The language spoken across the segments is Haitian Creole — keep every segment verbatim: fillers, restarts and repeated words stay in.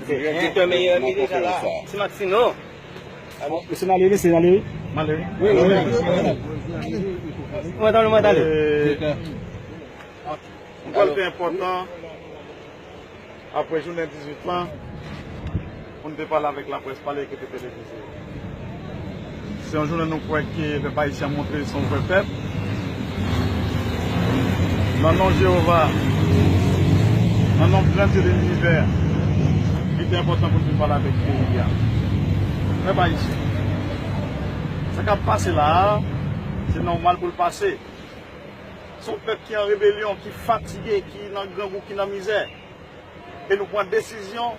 Direktè meyè ki deja la. Ti Maxino. Mesye, n ale, mesye, n ale, wi. M ale, wi. Wi, wi, wi. Mwen tande, mwen tande. Yon pwen ki te enpòtan, apre jounen dizuit lan, pou n te pale avèk laprès, pale ki te televize. Se yon jounen nou kwè ke pèp ayisyen an montre l se yon vrè pèp. Nan non Jewova, nan non gran Dye de linivè, li te enpòtan pou n vin pale avèk peyi a. Pèp ayisyen, sa k ap pase la a, se nòmal pou l pase. Se yon pèp ki an rebelyon, ki fatige, ki nan grangou, ki nan mizè. E nou pran desizyon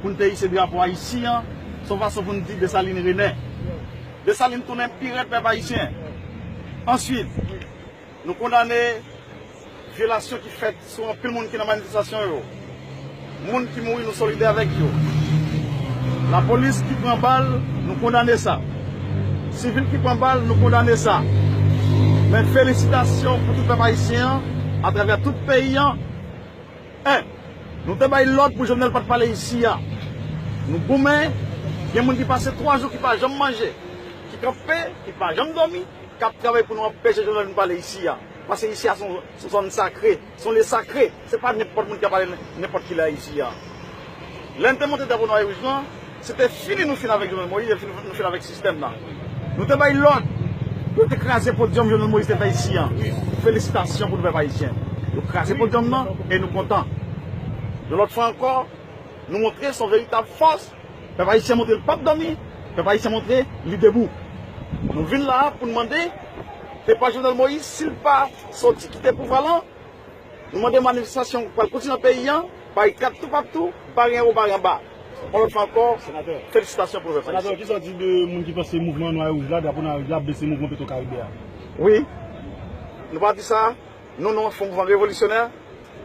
pou n te ise drapo Ayiti an, se yon fason pou n di Desalin rennen. Desalin tounen pi rèd, pèp ayisyen. Answit, nou kondane vyolasyon ki fèt sou anpil moun ki nan manifestasyon yo. Moun ki mouri, nou solidè avèk yo. Lapolis ki pran bal, nou kondane sa. Sivil ki pran bal, nou kondane sa. Men felisitasyon pou tout pèp ayisyen an, atravè tout peyi an. En, nou te bay lòd pou Jovenel pa t pale isi a. Nou goumen, gen moun ki pase twa jou ki pa janm manje, ki kanpe, ki pa janm dòmi, k ap travay pou nou anpeche Jovenel vin pale isi a. Paske isi a se yon, se yon zòn sakre, se yon lye sakre. Se pa nenpòt moun ki ka pale nen-, nenpòt kilè isi a. Lè n te monte drapo nwa e wouj lan, se te fini nou fin avèk Jovenel Moïse, e fini, nou fin avèk sistèm nan. Nou te bay lòd pou yo te kraze podyòm Jovenel Moïse te fè isi a. Felisitasyon pou nou pèp ayisyen. Yo kraze podyòm nan e nou kontan. Yon lòt fwa ankò, nou montre se yon veritab fòs. Pèp ayisyen montre l p ap dòmi. Pèp ayisyen montre li debou. Nou vin la a pou n mande, se pa Jovenel Moïse, si l pa soti kite pouvwa lan, nou mande manifestasyon pral kontinye nan peyi an, barikad toupatou, bari anwo, bari anba. Yon lòt fwa ankò, felisitasyon pou nou pèp ayisyen. Senatè, kisa w di de moun ki panse mouvman nwa e wouj la, drapo nwa e wouj la, ap blese mouvman Petro Caribe a? Wi. Nou pa di sa. Nou, nou fè yon mouvman revolisyonè.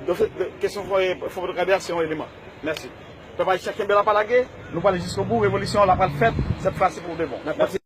De fèt, kesyon fò, fò Petro Caribe a se yon eleman. Mèsi. Pèp ayisyen, kenbe la, pa lage. Nou pral jiskobou. Revolisyon an la pral fèt. Sèt fwa si pou de bon. Mèsi.